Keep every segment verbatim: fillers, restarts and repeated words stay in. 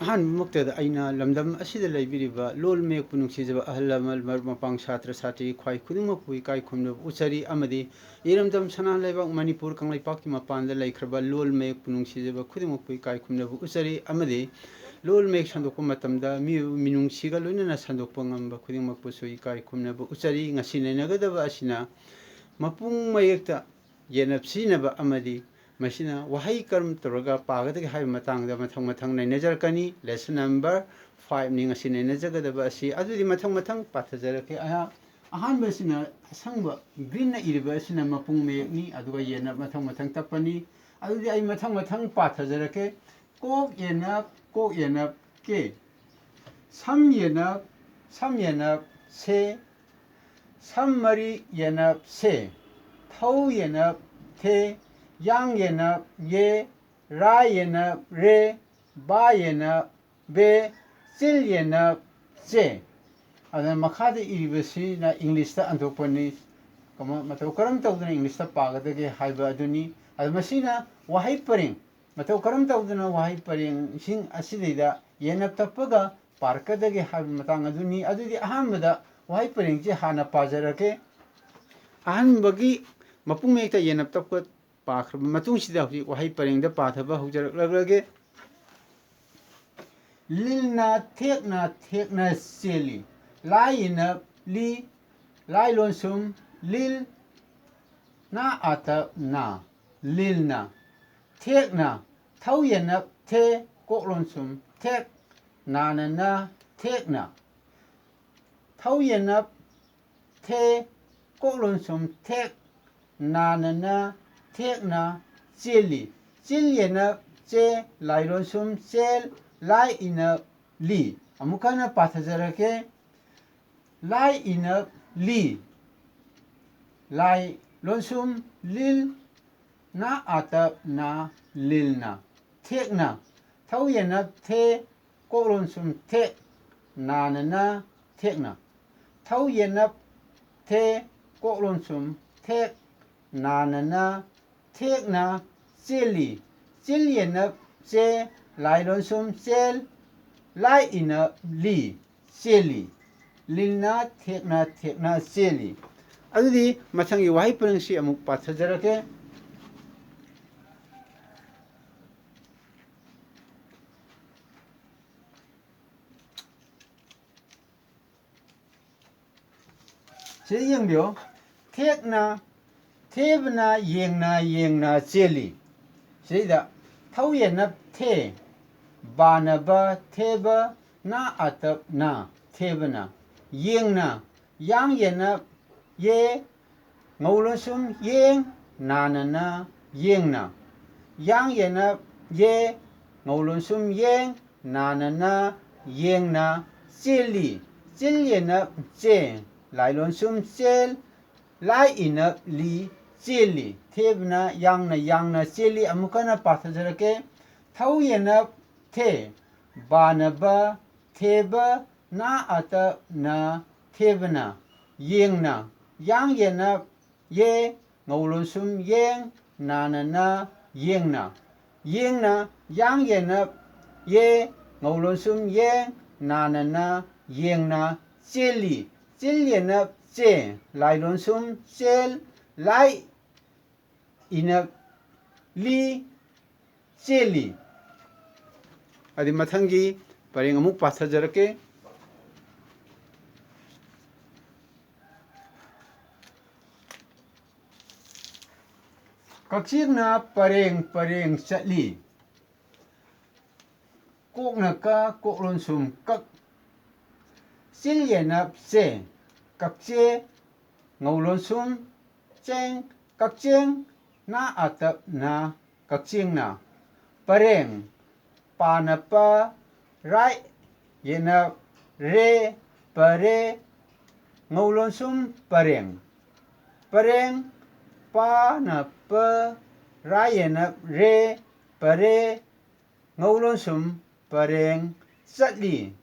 ꯑꯍꯥꯟꯕꯃꯛꯇꯗ ꯑꯩꯅ ꯂꯝꯗꯝ ꯑꯁꯤꯗ ꯂꯩꯕꯤꯔꯤꯕ ꯂꯣꯜ ꯃꯌꯦꯛꯄꯨ ꯅꯨꯡꯁꯤꯖꯕ ꯑꯍꯜ ꯂꯃꯟ, ꯃꯔꯨꯞ ꯃꯄꯥꯡ, ꯁꯥꯇ꯭ꯔ ꯁꯥꯇ꯭ꯔꯤ ꯈ꯭ꯋꯥꯏ ꯈꯨꯗꯤꯡꯃꯛꯄꯨ ꯏꯀꯥꯏ ꯈꯨꯝꯅꯕ ꯎꯠꯆꯔꯤ ꯑꯃꯗꯤ ꯏꯔꯝꯗꯝ ꯁꯅꯥ ꯂꯩꯕꯥꯛ ꯃꯅꯤꯄꯨꯔ ꯀꯪꯂꯩꯄꯥꯛꯀꯤ ꯃꯄꯥꯟꯗ ꯂꯩꯈ꯭ꯔꯕ ꯂꯣꯜ ꯃꯌꯦꯛꯄꯨ ꯅꯨꯡꯁꯤꯖꯕ ꯈꯨꯗꯤꯡꯃꯛꯄꯨ ꯏꯀꯥꯏ ꯈꯨꯝꯅꯕ ꯎꯠꯆꯔꯤ ꯑꯃꯗꯤ ꯂꯣꯜ ꯃꯌꯦꯛ ꯁꯟꯗꯣꯛꯄ ꯃꯇꯝꯗ ꯃꯤꯑꯣꯏꯕ ꯃꯤꯅꯨꯡꯁꯤꯒ ꯂꯣꯏꯅꯅ ꯁꯟꯗꯣꯛꯄ ꯉꯝꯕ ꯈꯨꯗꯤꯡꯃꯛꯄꯨꯁꯨ ꯏꯀꯥꯏ ꯈꯨꯝꯅꯕ ꯎꯠꯆꯔꯤ꯫ ꯉꯁꯤ ꯅꯩꯅꯒꯗꯕ ꯑꯁꯤꯅ ꯃꯄꯨꯡ ꯃꯌꯦꯛꯇ ꯌꯦꯟꯅꯞ ꯁꯤꯖꯤꯟꯅꯕ ꯑꯃꯗꯤ ꯃꯁꯤꯅ ꯋꯥꯍꯩ ꯀꯔꯝ ꯇꯧꯔꯒ ꯄꯥꯒꯗꯒꯦ ꯍꯥꯏꯕ ꯃꯇꯥꯡꯗ ꯃꯊꯪ ꯃꯊꯪ ꯅꯩꯅꯖꯔꯛꯀꯅꯤ꯫ Lesson number five ꯅꯤ ꯉꯁꯤ ꯅꯩꯅꯖꯒꯗꯕ ꯑꯁꯤ꯫ ꯑꯗꯨꯗꯤ ꯃꯊꯪ ꯃꯊꯪ ꯄꯥꯊꯖꯔꯛꯀꯦ꯫ ꯑꯩꯍꯥꯛ ꯑꯍꯥꯟꯕꯁꯤꯅ ꯑꯁꯪꯕ green ꯅ ꯏꯔꯤꯕ ꯑꯁꯤꯅ ꯃꯄꯨꯡ ꯃꯌꯦꯛꯅꯤ, ꯑꯗꯨꯒ ꯌꯦꯟꯅꯞ ꯃꯊꯪ ꯃꯊꯪ ꯇꯞꯄꯅꯤ꯫ ꯑꯗꯨꯗꯤ ꯑꯩ ꯃꯊꯪ ꯃꯊꯪ ꯄꯥꯊꯖꯔꯛꯀꯦ꯫ ꯀꯣꯛ ꯌꯦꯟꯅꯞ, ꯀꯣꯛ ꯌꯦꯟꯅꯞ ꯀꯦ꯫ ꯁꯝ ꯌꯦꯟꯅꯞ, ꯁꯝ ꯌꯦꯟꯅꯞ ꯁꯦ꯫ ꯁꯝ ꯃꯔꯤ ꯌꯦꯟꯅꯞ ꯁꯦ꯫ ꯊꯧ ꯌꯦꯟꯅꯞ ꯊꯦ꯫ ꯌꯥꯡ ꯌꯦꯟꯅꯞ ꯌꯦ꯫ ꯔꯥ ꯌꯦꯟꯅꯞ ꯔꯦ꯫ ꯕꯥ ꯌꯦꯟꯅꯞ ꯕꯦ꯫ ꯆꯤꯜ ꯌꯦꯟꯅꯞ ꯆꯦ꯫ ꯑꯗꯨꯅ ꯃꯈꯥꯗ ꯏꯔꯤꯕꯁꯤꯅ English ꯇ ꯍꯟꯗꯣꯛꯄꯅꯤ꯫ ꯀꯃ-, ꯃꯇꯧ ꯀꯔꯝ ꯇꯧꯗꯅ English ꯇ ꯄꯥꯒꯗꯒꯦ ꯍꯥꯏꯕ ꯑꯗꯨꯅꯤ꯫ ꯑꯗꯨ ꯃꯁꯤꯅ ꯋꯥꯍꯩ ꯄꯔꯦꯡ, ꯃꯇꯧ ꯀꯔꯝ ꯇꯧꯗꯅ ꯋꯥꯍꯩ ꯄꯔꯦꯡꯁꯤꯡ ꯑꯁꯤꯗꯩꯗ ꯌꯦꯟꯅꯞ ꯇꯞꯄꯒ ꯄꯥꯔꯛꯀꯗꯒꯦ ꯍꯥꯏꯕ ꯃꯇꯥꯡ ꯑꯗꯨꯅꯤ꯫ ꯑꯗꯨꯗꯤ ꯑꯍꯥꯟꯕꯗ ꯋꯥꯍꯩ ꯄꯔꯦꯡꯁꯤ ꯍꯥꯟꯅ ꯄꯥꯖꯔꯛꯀꯦ꯫ ꯑꯍꯥꯟꯕꯒꯤ ꯃꯄꯨꯡ ꯃꯌꯦꯛꯇ ꯌꯦꯟꯅꯞ ꯇꯞꯄ ꯄꯥꯈ꯭ꯔꯕ ꯃꯇꯨꯡꯁꯤꯗ ꯍꯧꯖꯤꯛ ꯋꯥꯍꯩ ꯄꯔꯦꯡꯗ ꯄꯥꯊꯕ ꯍꯧꯖꯔꯛꯂꯒꯦ꯫ ꯂꯤꯜꯅ ꯊꯦꯛꯅ ꯊꯦꯛꯅ ꯆꯦꯜꯂꯤ꯫ ꯂꯥꯏ ꯏꯅꯞ ꯂꯤ꯫ ꯂꯥꯏ ꯂꯣꯟꯁꯨꯝ ꯂꯤꯜ꯫ ꯅꯥ ꯑꯥꯇꯞ ꯅꯥ꯫ ꯂꯤꯜꯅ꯫ ꯊꯦꯛꯅ꯫ ꯊꯧ ꯌꯦꯟꯅꯞ ꯊꯦ꯫ ꯀꯣꯛ ꯂꯣꯟꯁꯨꯝ ꯊꯦꯛ꯫ ꯅꯥꯅ ꯅ꯫ ꯊꯦꯛꯅ꯫ ꯊꯧ ꯌꯦꯟꯅꯞ ꯊꯦ꯫ ꯀꯣꯛ ꯂꯣꯟꯁꯨꯝ ꯊꯦꯛ꯫ ꯅꯥꯅ ꯅ꯫ ꯊꯦꯛꯅ꯫ ꯆꯦꯜꯂꯤ꯫ ꯆꯤꯜ ꯌꯦꯟꯅꯞ ꯆꯦ꯫ ꯂꯥꯏ ꯂꯣꯟꯁꯨꯝ ꯆꯦꯜ꯫ ꯂꯥꯏ ꯏꯅꯞ ꯂꯤ꯫ ꯑꯃꯨꯛ ꯍꯟꯅ ꯄꯥꯊꯖꯔꯛꯀꯦ꯫ ꯂꯥꯏ ꯏꯅꯞ ꯂꯤ꯫ ꯂꯥꯏ ꯂꯣꯟꯁꯨꯝ ꯂꯤꯜ꯫ ꯅꯥ ꯑꯥꯇꯞ ꯅꯥ꯫ ꯂꯤꯜꯅ꯫ ꯊꯦꯛꯅ꯫ ꯊꯧ ꯌꯦꯟꯅꯞ ꯊꯦ꯫ ꯀꯣꯛ ꯂꯣꯟꯁꯨꯝ ꯊꯦꯛ꯫ ꯅꯥꯅ ꯅ꯫ ꯊꯦꯛꯅ꯫ ꯊꯧ ꯌꯦꯟꯅꯞ ꯊꯦ꯫ ꯀꯣꯛ ꯂꯣꯟꯁꯨꯝ ꯊꯦꯛ꯫ ꯅꯥꯅ ꯅ꯫ ꯊꯦꯛꯅ꯫ ꯆꯦꯜꯂꯤ꯫ ꯆꯤꯜ ꯌꯦꯟꯅꯞ ꯆꯦ꯫ ꯂꯥꯏ ꯂꯣꯟꯁꯨꯝ ꯆꯦꯜ, ꯂꯥꯏ ꯏꯅ ꯂꯤ, ꯆꯦꯜꯂꯤ꯫ ꯂꯤꯜꯅ ꯊꯦꯛꯅ ꯊꯦꯛꯅ ꯆꯦꯜꯂꯤ꯫ ꯑꯗꯨꯗꯤ ꯃꯊꯪꯒꯤ ꯋꯥꯍꯩ ꯄꯔꯦꯡꯁꯤ ꯑꯃꯨꯛ ꯄꯥꯊꯖꯔꯛꯀꯦ꯫ ꯁꯤꯗ ꯌꯦꯡꯕꯤꯌꯣ꯫ ꯊꯦꯛꯅ, ꯊꯦꯕꯅ ꯌꯦꯡꯅ ꯌꯦꯡꯅ ꯆꯦꯜꯂꯤ꯫ ꯁꯤꯗꯩꯗ ꯊꯧ ꯌꯦꯅꯞ ꯊꯦ, ꯕꯥꯅꯕ ꯊꯦꯕ, ꯅꯥ ꯑꯇꯞ ꯅ, ꯊꯦꯕꯅ꯫ ꯌꯦꯡꯅ, ꯌꯥꯡ ꯌꯦꯅꯞ ꯌꯦ, ꯉꯧ ꯂꯣꯟꯁꯨꯝ ꯌꯦꯡ, ꯅꯥꯅꯅ ꯌꯦꯡꯅ꯫ ꯌꯥꯡ ꯌꯦꯅꯞ ꯌꯦ, ꯉꯧ ꯂꯣꯟꯁꯨꯝ ꯌꯦꯡ, ꯅꯥꯅꯅ ꯌꯦꯡꯅ꯫ ꯆꯦꯜꯂꯤ꯫ ꯆꯤꯜ ꯌꯦꯅꯞ ꯆꯦ, ꯂꯥꯏ ꯂꯣꯟꯁꯨꯝ ꯆꯦꯜ, ꯂꯥꯏ ꯏꯅꯞ ꯂꯤ, ꯆꯦꯜꯂꯤ꯫ ꯊꯦꯕꯅ ꯌꯥꯡꯅ ꯌꯥꯡꯅ ꯆꯦꯜꯂꯤ꯫ ꯑꯃꯨꯛ ꯍꯟꯅ ꯄꯥꯊꯖꯔꯛꯀꯦ꯫ ꯊꯧ ꯌꯦꯅꯞ ꯊꯦ, ꯕꯥꯅꯕ ꯊꯦꯕ, ꯅꯥ ꯑꯇꯞ ꯅ, ꯊꯦꯕꯅ꯫ ꯌꯦꯡꯅ, ꯌꯥꯡ ꯌꯦꯅꯞ ꯌꯦ, ꯉꯧ ꯂꯣꯟꯁꯨꯝ ꯌꯦꯡ, ꯅꯥꯅꯅ ꯌꯦꯡꯅ꯫ ꯌꯦꯡꯅ, ꯌꯥꯡ ꯌꯦꯅꯞ ꯌꯦ, ꯉꯧ ꯂꯣꯟꯁꯨꯝ ꯌꯦꯡ, ꯅꯥꯅꯅ ꯌꯦꯡꯅ꯫ ꯆꯦꯜꯂꯤ꯫ ꯆꯤꯜ ꯌꯦꯅꯞ ꯆꯦ, ꯂꯥꯏ ꯂꯣꯟꯁꯨꯝ ꯆꯦꯜ, ꯂꯥꯏ ꯏꯅꯞ ꯂꯤ, ꯆꯦꯜꯂꯤ꯫ ꯑꯗꯨ ꯃꯊꯪꯒꯤ ꯄꯔꯦꯡ ꯑꯃꯨꯛ ꯄꯥꯊꯖꯔꯛꯀꯦ꯫ ꯀꯛꯆꯦꯡꯅ ꯄꯔꯦꯡ ꯄꯔꯦꯡ ꯆꯠꯂꯤ꯫ ꯀꯣꯛꯅ ꯀ, ꯀꯣꯛ ꯂꯣꯟꯁꯨꯝ ꯀꯛ꯫ ꯆꯤꯜ ꯌꯦꯅꯞ ꯆꯦ, ꯀꯛꯆꯦ, ꯉꯧ ꯂꯣꯟꯁꯨꯝ ꯆꯦꯡ, ꯀꯛꯆꯦꯡ, ꯅꯥ ꯑꯇꯞ ꯅ, ꯀꯛꯆꯦꯡꯅ꯫ ꯄꯔꯦꯡ, ꯄꯥꯅ ꯄ, ꯔꯥꯏ ꯌꯦꯅꯞ ꯔꯦ, ꯄꯔꯦ, ꯉꯧ ꯂꯣꯟꯁꯨꯝ ꯄꯔꯦꯡ꯫ ꯄꯔꯦꯡ, ꯄꯥꯅ ꯄ, ꯔꯥꯏ ꯌꯦꯅꯞ ꯔꯦ, ꯄꯔꯦ, ꯉꯧ ꯂꯣꯟꯁꯨꯝ ꯄꯔꯦꯡ ꯆꯠꯂꯤ꯫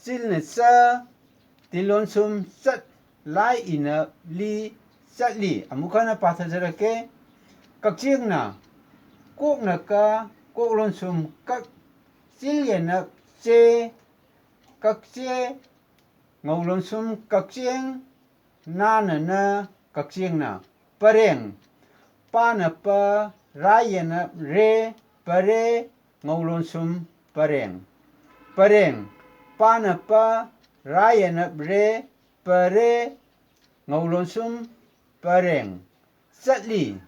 ꯆꯤꯜꯅ ꯆ, ꯇꯤꯜ ꯂꯣꯟꯁꯨꯝ ꯆꯠ, ꯂꯥꯏ ꯏꯅꯞ ꯂꯤ, ꯆꯠꯂꯤ꯫ ꯑꯃꯨꯛ ꯍꯟꯅ ꯄꯥꯊꯖꯔꯛꯀꯦ꯫ ꯀꯛꯆꯦꯡꯅ ꯀꯣꯛꯅ ꯀ, ꯀꯣꯛ ꯂꯣꯟꯁꯨꯝ ꯀꯛ, ꯆꯤꯜ ꯌꯦꯅꯞ ꯆꯦ, ꯀꯛꯆꯦ, ꯉꯧ ꯂꯣꯟꯁꯨꯝ ꯀꯛꯆꯦꯡ, ꯅꯥꯅ ꯅ, ꯀꯛꯆꯦꯡꯅ꯫ ꯄꯔꯦꯡ꯫ ꯄꯥꯅ ꯄ, ꯔꯥ ꯌꯦꯅꯞ ꯔꯦ, ꯄꯔꯦ, ꯉꯧ ꯂꯣꯟꯁꯨꯝ ꯄꯔꯦꯡ꯫ ꯄꯔꯦꯡ꯫ ꯄꯥꯅ ꯄ, ꯔꯥ ꯌꯦꯅꯞ ꯔꯦ, ꯄꯔꯦ, ꯉꯧ ꯂꯣꯟꯁꯨꯝ ꯄꯔꯦꯡ꯫ ꯆꯠꯂꯤ꯫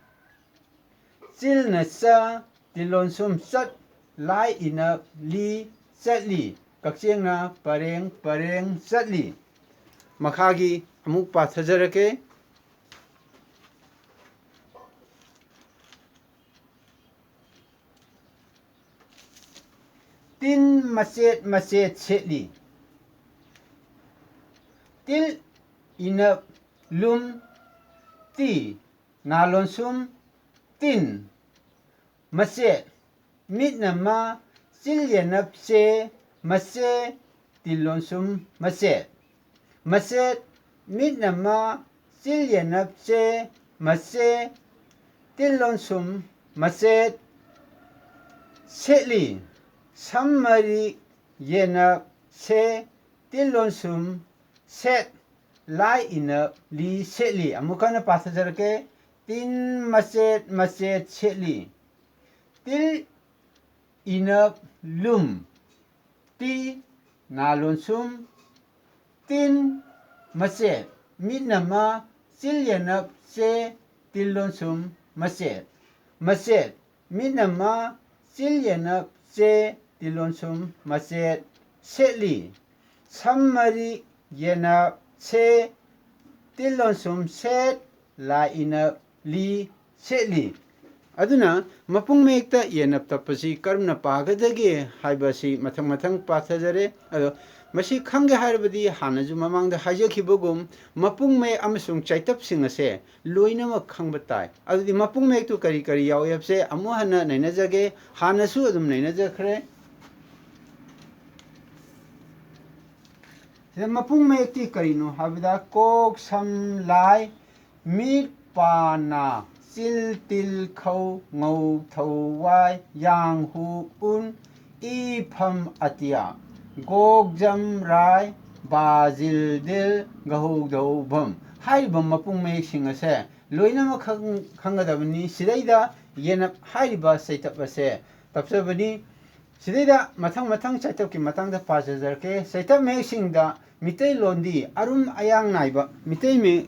ꯆꯤꯜꯅ ꯆ, ꯇꯤꯜ ꯂꯣꯟꯁꯨꯝ ꯆꯠ, ꯂꯥ ꯏꯅꯞ ꯂꯤ, ꯆꯠꯂꯤ꯫ ꯀꯛꯆꯦꯡꯅ ꯄꯔꯦꯡ ꯄꯔꯦꯡ ꯆꯠꯂꯤ꯫ ꯃꯈꯥꯒꯤ ꯑꯃꯨꯛ ꯄꯥꯊꯖꯔꯛꯀꯦ꯫ ꯇꯤꯟ ꯃꯆꯦꯠ ꯃꯆꯦꯠ ꯁꯦꯠꯂꯤ꯫ ꯇꯤꯜ ꯏꯅꯞ ꯂꯨꯝ ꯇꯤ ꯅꯥ ꯂꯣꯟꯁꯨꯝ ꯇꯤꯟ꯫ ꯃꯆꯦꯠ꯫ ꯃꯤꯠꯅ ꯃ, ꯆꯤꯜ ꯌꯦꯅꯞ ꯆꯦ, ꯃꯆꯦ, ꯇꯤꯜ ꯂꯣꯟꯁꯨꯝ ꯃꯆꯦꯠ꯫ ꯃꯆꯦꯠ꯫ ꯃꯤꯠꯅ ꯃ, ꯆꯤꯜ ꯌꯦꯅꯞ ꯆꯦ, ꯃꯆꯦ, ꯇꯤꯜ ꯂꯣꯟꯁꯨꯝ ꯃꯆꯦꯠ꯫ ꯁꯦꯠꯂꯤ꯫ ꯁꯝ ꯃꯔꯤ ꯌꯦꯅꯞ ꯁꯦ, ꯇꯤꯜ ꯂꯣꯟꯁꯨꯝ ꯁꯦꯠ, ꯂꯥ ꯏꯅꯞ ꯂꯤ, ꯁꯦꯠꯂꯤ꯫ ꯑꯃꯨꯛ ꯍꯟꯅ ꯄꯥꯊꯖꯔꯛꯀꯦ꯫ ꯇꯤꯟ ꯃꯆꯦꯠ ꯃꯆꯦꯠ ꯁꯦꯠꯂꯤ꯫ ꯇꯤꯜ ꯏꯅꯞ ꯂꯨꯝ꯫ ꯇꯤ ꯅꯥ ꯂꯣꯟꯁꯨꯝ ꯇꯤꯟ꯫ ꯃꯆꯦꯠ꯫ ꯃꯤꯠꯅ ꯃ, ꯆꯤꯜ ꯌꯦꯅꯞ ꯆꯦ, ꯇꯤꯜ ꯂꯣꯟꯁꯨꯝ ꯃꯆꯦꯠ꯫ ꯃꯆꯦꯠ꯫ ꯃꯤꯠꯅ ꯃ, ꯆꯤꯜ ꯌꯦꯅꯞ ꯆꯦ, ꯇꯤꯜ ꯂꯣꯟꯁꯨꯝ ꯃꯆꯦꯠ꯫ ꯁꯦꯠꯂꯤ꯫ ꯁꯝ ꯃꯔꯤ ꯌꯦꯅꯞ ꯁꯦ, ꯇꯤꯜ ꯂꯣꯟꯁꯨꯝ ꯁꯦꯠ, ꯂꯥ ꯏꯅꯞ ꯂꯤ, ꯁꯦꯠꯂꯤ꯫ ꯑꯗꯨꯅ ꯃꯄꯨꯡ ꯃꯌꯦꯛꯇ ꯌꯦꯅꯞ ꯇꯞꯄꯁꯤ ꯀꯔꯝꯅ ꯄꯥꯒꯗꯒꯦ ꯍꯥꯏꯕꯁꯤ ꯃꯊꯪ ꯃꯊꯪ ꯄꯥꯊꯖꯔꯦ꯫ ꯑꯗꯣ ꯃꯁꯤ ꯈꯪꯒꯦ ꯍꯥꯏꯔꯕꯗꯤ ꯍꯥꯟꯅꯁꯨ ꯃꯃꯥꯡꯗ ꯍꯥꯏꯖꯈꯤꯕꯒꯨꯝ ꯃꯄꯨꯡ ꯃꯌꯦꯛ ꯑꯃꯁꯨꯡ ꯆꯥꯏꯇꯞꯁꯤꯡ ꯑꯁꯦ ꯂꯣꯏꯅꯃꯛ ꯈꯪꯕ ꯇꯥꯏ꯫ ꯑꯗꯨꯗꯤ ꯃꯄꯨꯡ ꯃꯌꯦꯛꯇꯨ ꯀꯔꯤ ꯀꯔꯤ ꯌꯥꯎꯏ ꯍꯥꯏꯕꯁꯦ ꯑꯃꯨꯛ ꯍꯟꯅ ꯅꯩꯅꯖꯒꯦ꯫ ꯍꯥꯟꯅꯁꯨ ꯑꯗꯨꯝ ꯅꯩꯅꯖꯈ꯭ꯔꯦ꯫ ꯁꯤꯗ ꯃꯄꯨꯡ ꯃꯌꯦꯛꯇꯤ ꯀꯔꯤꯅꯣ ꯍꯥꯏꯕꯗ ꯀꯣꯛ, ꯁꯝ, ꯂꯥꯏ, ꯃꯤꯠ, ꯄꯥ, ꯅꯥ, ꯇꯤꯜ, ꯇꯤꯜ, ꯈꯧ, ꯉꯧ, ꯊꯧ, ꯋꯥꯏ, ꯌꯥꯡ, ꯍꯨ, ꯎꯟ, ꯏ, ꯐꯝ, ꯑꯇꯤꯌꯥ, ꯒꯣꯛ, ꯖꯝ, ꯔꯥꯏ, ꯕꯥ, ꯖꯤꯜ, ꯗꯤꯜ, ꯒꯍꯧ, ꯙꯧ, ꯚꯝ ꯍꯥꯏꯔꯤꯕ ꯃꯄꯨꯡ ꯃꯌꯦꯛꯁꯤꯡ ꯑꯁꯦ ꯂꯣꯏꯅꯃꯛ ꯈꯪ-, ꯈꯪꯒꯗꯕꯅꯤ꯫ ꯁꯤꯗꯩꯗ ꯌꯦꯅꯞ ꯍꯥꯏꯔꯤꯕ ꯆꯩꯇꯞ ꯑꯁꯦ ꯇꯞꯆꯕꯅꯤ꯫ ꯁꯤꯗꯩꯗ ꯃꯊꯪ ꯃꯊꯪ ꯆꯩꯇꯞꯀꯤ ꯃꯇꯥꯡꯗ ꯄꯥꯖꯖꯔꯛꯀꯦ꯫ ꯆꯩꯇꯞ ꯃꯌꯦꯛꯁꯤꯡꯗ ꯃꯤꯇꯩꯂꯣꯟꯗꯤ ꯑꯔꯨꯝ ꯑꯌꯥꯡ ꯅꯥꯏꯕ, ꯃꯤꯇꯩ ꯃꯌꯦꯛ-,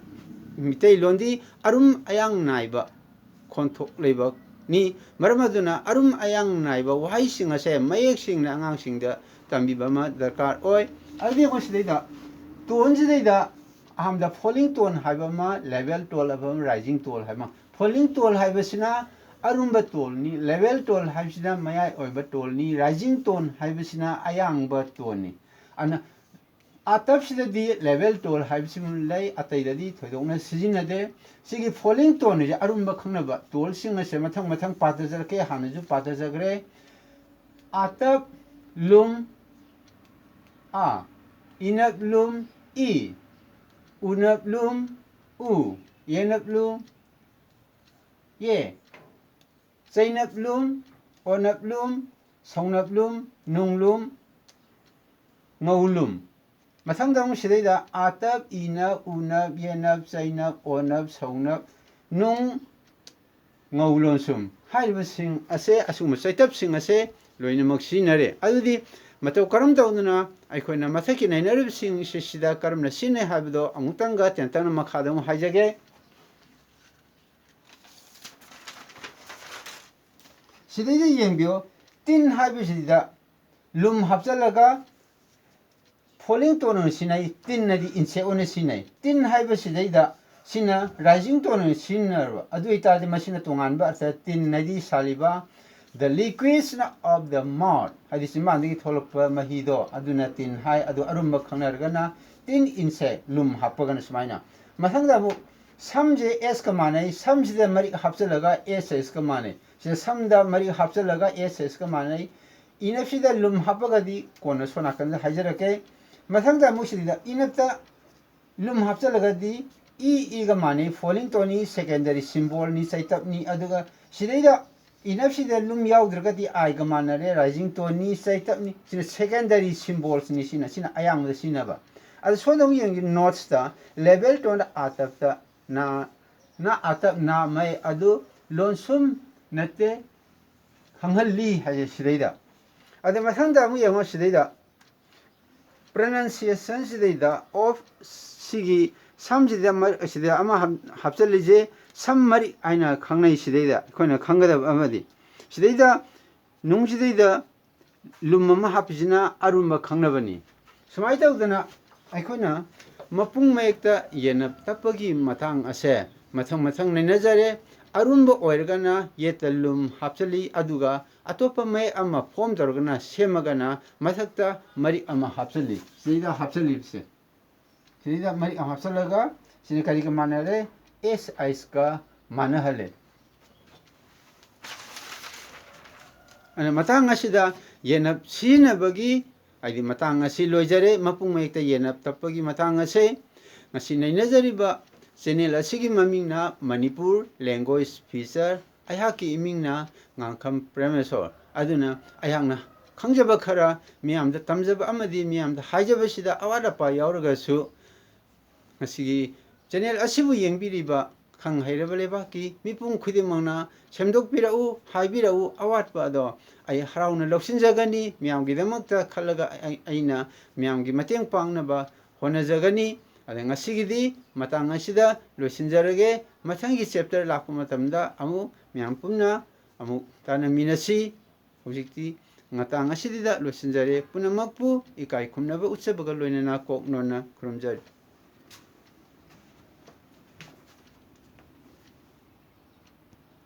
ꯃꯤꯇꯩꯂꯣꯟꯗꯤ ꯑꯔꯨꯝ ꯑꯌꯥꯡ ꯅꯥꯏꯕ ꯈꯣꯟꯊꯣꯛ ꯂꯩꯕꯅꯤ꯫ ꯃꯔꯝ ꯑꯗꯨꯅ ꯑꯔꯨꯝ ꯑꯌꯥꯡ ꯅꯥꯏꯕ ꯋꯥꯍꯩꯁꯤꯡ ꯑꯁꯦ ꯃꯌꯦꯛ ꯁꯦꯡꯅ ꯑꯉꯥꯡꯁꯤꯡꯗ ꯇꯝꯕꯤꯕ ꯑꯃ ꯗꯔꯀꯥꯔ ꯑꯣꯏ꯫ ꯑꯗꯨꯗꯤ ꯑꯩꯈꯣꯏ ꯁꯤꯗꯩꯗ ꯇꯣꯟꯁꯤꯗꯩꯗ ꯑꯍꯥꯟꯕꯗ falling tone ꯍꯥꯏꯕ ꯑꯃ, level tone ꯍꯥꯏꯕ ꯑꯃ, rising tone ꯍꯥꯏꯕ ꯑꯃ꯫ Falling tone ꯍꯥꯏꯕꯁꯤꯅ ꯑꯔꯨꯝꯕ ꯇꯣꯟꯅꯤ, level tone ꯍꯥꯏꯕꯁꯤꯅ ꯃꯌꯥꯏ ꯑꯣꯏꯕ ꯇꯣꯟꯅꯤ, rising tone ꯍꯥꯏꯕꯁꯤꯅ ꯑꯌꯥꯡꯕ ꯇꯣꯟꯅꯤ꯫ ꯑꯗꯨꯅ ꯑꯥꯇꯞꯁꯤꯗꯗꯤ level tone ꯍꯥꯏꯕꯁꯤꯃ ꯂꯩ, ꯑꯇꯩꯗꯗꯤ ꯊꯣꯏꯗꯣꯛꯅ ꯁꯤꯖꯤꯟꯅꯗꯦ꯫ ꯁꯤꯒꯤ falling tone ꯁꯦ ꯑꯔꯨꯝꯕ ꯈꯪꯅꯕ ꯇꯣꯟꯁꯤꯡ ꯑꯁꯦ ꯃꯊꯪ ꯃꯊꯪ ꯄꯥꯊꯖꯔꯛꯀꯦ, ꯍꯥꯟꯅꯁꯨ ꯄꯥꯊꯖꯈ꯭ꯔꯦ꯫ ꯑꯥꯇꯞ ꯂꯨꯝ ꯑ, ꯏꯅꯞ ꯂꯨꯝ ꯏ, ꯎꯅꯞ ꯂꯨꯝ ꯎ, ꯌꯦꯅꯞ ꯂꯨꯝ ꯌꯦ, ꯆꯩꯅꯞ ꯂꯨꯝ, ꯑꯣꯅꯞ ꯂꯨꯝ, ꯁꯧꯅꯞ ꯂꯨꯝ, ꯅꯨꯡ ꯂꯨꯝ, ꯉꯧ ꯂꯨꯝ꯫ ꯃꯊꯪꯗ ꯑꯃꯨꯛ ꯁꯤꯗꯩꯗ ꯑꯥꯇꯞ, ꯏꯅꯞ, ꯎꯅꯞ, ꯌꯦꯅꯞ, ꯆꯩꯅꯞ, ꯑꯣꯅꯞ, ꯁꯧꯅꯞ, ꯅꯨꯡ, ꯉꯧ ꯂꯣꯟꯁꯨꯝ ꯍꯥꯏꯔꯤꯕꯁꯤꯡ ꯑꯁꯦ, ꯑꯁꯤꯒꯨꯝꯕ ꯆꯩꯇꯞꯁꯤꯡ ꯑꯁꯦ ꯂꯣꯏꯅꯃꯛ ꯁꯤꯖꯤꯟꯅꯔꯦ꯫ ꯑꯗꯨꯗꯤ ꯃꯇꯧ ꯀꯔꯝ ꯇꯧꯗꯅ ꯑꯩꯈꯣꯏꯅ ꯃꯊꯛꯀꯤ ꯅꯩꯅꯔꯤꯕꯁꯤꯡ ꯑꯁꯤ ꯁꯤꯗ ꯀꯔꯝꯅ ꯁꯤꯖꯤꯟꯅꯩ ꯍꯥꯏꯕꯗꯣ ꯑꯃꯨꯛꯇꯪꯒ ꯇꯦꯟꯇꯛꯅ ꯃꯈꯥꯗ ꯑꯃꯨꯛ ꯍꯥꯏꯖꯒꯦ꯫ ꯁꯤꯗꯩꯗ ꯌꯦꯡꯕꯤꯌꯣ, ꯇꯤꯟ ꯍꯥꯏꯕꯁꯤꯗ ꯂꯨꯝ ꯍꯥꯞꯆꯜꯂꯒ falling tone ꯑꯣꯏꯅ ꯁꯤꯖꯤꯟꯅꯩ, ꯇꯤꯟ ꯍꯥꯏꯗꯤ insect ꯑꯣꯏꯅ ꯁꯤꯖꯤꯟꯅꯩ꯫ ꯇꯤꯟ ꯍꯥꯏꯕꯁꯤꯗꯩꯗ ꯁꯤꯅ rising tone ꯑꯣꯏꯅ ꯁꯤꯖꯤꯟꯅꯔꯕ, ꯑꯗꯨ ꯑꯣꯏꯇꯥꯔꯗꯤ ꯃꯁꯤꯅ ꯇꯣꯉꯥꯟꯕ ꯑꯔꯊ, ꯇꯤꯟ ꯍꯥꯏꯗꯤ ꯁꯥꯜꯂꯤꯕ, the liquid of the mouth ꯍꯥꯏꯗꯤ ꯆꯤꯟꯕꯥꯟꯗꯒꯤ ꯊꯣꯛꯂꯛꯄ ꯃꯍꯤꯗꯣ, ꯑꯗꯨꯅ ꯇꯤꯟ ꯍꯥꯏ꯫ ꯑꯗꯨ ꯑꯔꯨꯝꯕ ꯈꯪꯅꯔꯒꯅ ꯇꯤꯟ, insect, ꯂꯨꯝ ꯍꯥꯞꯄꯒꯅ ꯁꯨꯃꯥꯏꯅ꯫ ꯃꯊꯪꯗ ꯑꯃꯨꯛ ꯁꯝꯁꯦ H ꯀ ꯃꯥꯟꯅꯩ, ꯁꯝꯁꯤꯗ ꯃꯔꯤꯛ ꯍꯥꯞꯆꯤꯜꯂꯒ S H ꯀ ꯃꯥꯟꯅꯩ꯫ ꯁꯤꯗ ꯁꯝꯗ ꯃꯔꯤꯛ ꯍꯥꯞꯆꯤꯜꯂꯒ S H ꯀ ꯃꯥꯟꯅꯩ꯫ ꯏꯅꯞꯁꯤꯗ ꯂꯨꯝ ꯍꯥꯞꯄꯒꯗꯤ ꯀꯣꯟꯅ ꯁꯣꯝ ꯅꯥꯀꯟꯗ ꯍꯥꯏꯖꯔꯛꯀꯦ꯫ ꯃꯊꯪꯗ ꯑꯃꯨꯛ ꯁꯤꯗ ꯏꯅꯞꯇ ꯂꯨꯝ ꯍꯥꯞꯆꯤꯜꯂꯒꯗꯤ ꯏ ꯏꯒ ꯃꯥꯟꯅꯩ, falling tone ꯅꯤ, secondary symbol ꯅꯤ, ꯆꯩꯇꯞꯅꯤ꯫ ꯑꯗꯨꯒ ꯁꯤꯗꯩꯗ ꯏꯅꯞꯁꯤꯗ ꯂꯨꯝ ꯌꯥꯎꯗ꯭ꯔꯒꯗꯤ I ꯒ ꯃꯥꯟꯅꯔꯦ, rising tone ꯅꯤ, ꯆꯩꯇꯞꯅꯤ꯫ ꯁꯤꯅ secondary symbols ꯅꯤ, ꯁꯤꯅ, ꯁꯤꯅ ꯑꯌꯥꯝꯕꯗ ꯁꯤꯖꯤꯟꯅꯕ꯫ ꯑꯗ ꯁꯣꯝꯗ ꯑꯃꯨꯛ ꯌꯦꯡꯁꯤ, notes ꯇ level tone ꯗ ꯑꯥꯇꯞꯇ ꯅꯥ, ꯅꯥ ꯑꯥꯇꯞ ꯅꯥ ꯃꯩ ꯑꯗꯨ ꯂꯣꯟꯁꯨꯝ ꯅꯠꯇꯦ ꯈꯪꯍꯜꯂꯤ ꯍꯥꯏꯁꯦ ꯁꯤꯗꯩꯗ꯫ ꯑꯗ ꯃꯊꯪꯗ ꯑꯃꯨꯛ ꯌꯦꯡꯉꯣ ꯁꯤꯗꯩꯗ, pronunciation ꯁꯤꯗꯩꯗ of ꯁꯤꯒꯤ ꯁꯝꯁꯤꯗ ꯃ-, ꯁꯤꯗ ꯑꯃ ꯍꯥꯞ-, ꯍꯥꯞꯆꯜꯂꯤꯁꯦ ꯁꯝ ꯃꯔꯤꯛ ꯍꯥꯏꯅ ꯈꯪꯅꯩ꯫ ꯁꯤꯗꯩꯗ ꯑꯩꯈꯣꯏꯅ ꯈꯪꯒꯗꯕ ꯑꯃꯗꯤ ꯁꯤꯗꯩꯗ ꯅꯨꯡꯁꯤꯗꯩꯗ ꯂꯨꯝ ꯑꯃ ꯍꯥꯞꯄꯤꯁꯤꯅ ꯑꯔꯨꯝꯕ ꯈꯪꯅꯕꯅꯤ꯫ ꯁꯨꯃꯥꯏꯅ ꯇꯧꯗꯅ ꯑꯩꯈꯣꯏꯅ ꯃꯄꯨꯡ ꯃꯌꯦꯛꯇ ꯌꯦꯟꯅꯞ ꯇꯞꯄꯒꯤ ꯃꯇꯥꯡ ꯑꯁꯦ ꯃꯊꯪ ꯃꯊꯪ ꯅꯩꯅꯖꯔꯦ꯫ ꯑꯔꯨꯝꯕ ꯑꯣꯏꯔꯒꯅ ꯌꯦꯠꯇ ꯂꯨꯝ ꯍꯥꯞꯆꯜꯂꯤ, ꯑꯗꯨꯒ ꯑꯇꯣꯞꯄ ꯃꯌꯦꯛ ꯑꯃ form ꯇꯧꯔꯒꯅ, ꯁꯦꯝꯃꯒꯅ ꯃꯊꯛꯇ ꯃꯔꯤꯛ ꯑꯃ ꯍꯥꯞꯆꯜꯂꯤ꯫ ꯁꯤꯗ ꯍꯥꯞꯆꯜꯂꯤꯕꯁꯦ, ꯁꯤꯗ ꯃꯔꯤꯛ ꯑꯃ ꯍꯥꯞꯆꯜꯂꯒ ꯁꯤꯅ ꯀꯔꯤꯒ ꯃꯥꯟꯅꯔꯦ? S H ꯀ ꯃꯥꯟꯅꯍꯜꯂꯦ꯫ ꯑꯗꯨꯅ ꯃꯇꯥꯡ ꯑꯁꯤꯗ ꯌꯦꯟꯅꯞ ꯁꯤꯖꯤꯟꯅꯕꯒꯤ, ꯍꯥꯏꯗꯤ ꯃꯇꯥꯡ ꯑꯁꯤ ꯂꯣꯏꯖꯔꯦ, ꯃꯄꯨꯡ ꯃꯌꯦꯛꯇ ꯌꯦꯟꯅꯞ ꯇꯞꯄꯒꯤ ꯃꯇꯥꯡ ꯑꯁꯦ꯫ ꯉꯁꯤ ꯅꯩꯅꯖꯔꯤꯕ channel ꯑꯁꯤꯒꯤ ꯃꯃꯤꯡꯅ ꯃꯅꯤꯄꯨꯔ Language Feature, ꯑꯩꯍꯥꯛꯀꯤ ꯏꯃꯤꯡꯅ ꯉꯥꯡꯈꯝ ꯄ꯭ꯔꯦꯃꯦꯁꯣꯔ꯫ ꯑꯗꯨꯅ ꯑꯩꯍꯥꯛꯅ ꯈꯪꯖꯕ ꯈꯔ ꯃꯤꯌꯥꯝꯗ ꯇꯝꯖꯕ ꯑꯃꯗꯤ ꯃꯤꯌꯥꯝꯗ ꯍꯥꯏꯖꯕꯁꯤꯗ ꯑꯋꯥꯠ ꯑꯄꯥ ꯌꯥꯎꯔꯒꯁꯨ ꯉꯁꯤꯒꯤ channel ꯑꯁꯤꯕꯨ ꯌꯦꯡꯕꯤꯔꯤꯕ ꯈꯪ ꯍꯩꯔꯕ ꯂꯩꯕꯥꯛꯀꯤ ꯃꯤꯄꯨꯝ ꯈꯨꯗꯤꯡꯃꯛꯅ ꯁꯦꯝꯗꯣꯛꯄꯤꯔꯛꯎ, ꯍꯥꯏꯕꯤꯔꯛꯎ, ꯑꯋꯥꯠꯄ ꯑꯗꯣ ꯑꯩ ꯍꯔꯥꯎꯅ ꯂꯧꯁꯤꯟꯖꯒꯅꯤ꯫ ꯃꯤꯌꯥꯝꯒꯤꯗꯃꯛꯇ ꯈꯜꯂꯒ ꯑꯩ-, ꯑꯩꯅ ꯃꯤꯌꯥꯝꯒꯤ ꯃꯇꯦꯡ ꯄꯥꯡꯅꯕ ꯍꯣꯠꯅꯖꯒꯅꯤ꯫ ꯑꯗ ꯉꯁꯤꯒꯤꯗꯤ ꯃꯇꯥꯡ ꯑꯁꯤꯗ ꯂꯣꯏꯁꯤꯟꯖꯔꯒꯦ꯫ ꯃꯊꯪꯒꯤ chapter ꯂꯥꯛꯄ ꯃꯇꯝꯗ ꯑꯃꯨꯛ ꯃꯌꯥꯝ ꯄꯨꯟꯅ ꯑꯃꯨꯛ ꯇꯥꯟꯅꯃꯤꯟꯅꯁꯤ꯫ ꯍꯧꯖꯤꯛꯇꯤ ꯃꯇꯥꯡ ꯑꯁꯤꯗ ꯂꯣꯏꯁꯤꯟꯖꯔꯦ꯫ ꯄꯨꯝꯅꯃꯛꯄꯨ ꯏꯀꯥꯏ ꯈꯨꯝꯅꯕ ꯎꯠꯆꯕꯒ ꯂꯣꯏꯅꯅ ꯀꯣꯛ ꯅꯣꯟꯅ ꯈꯨꯔꯨꯝꯖꯔꯤ꯫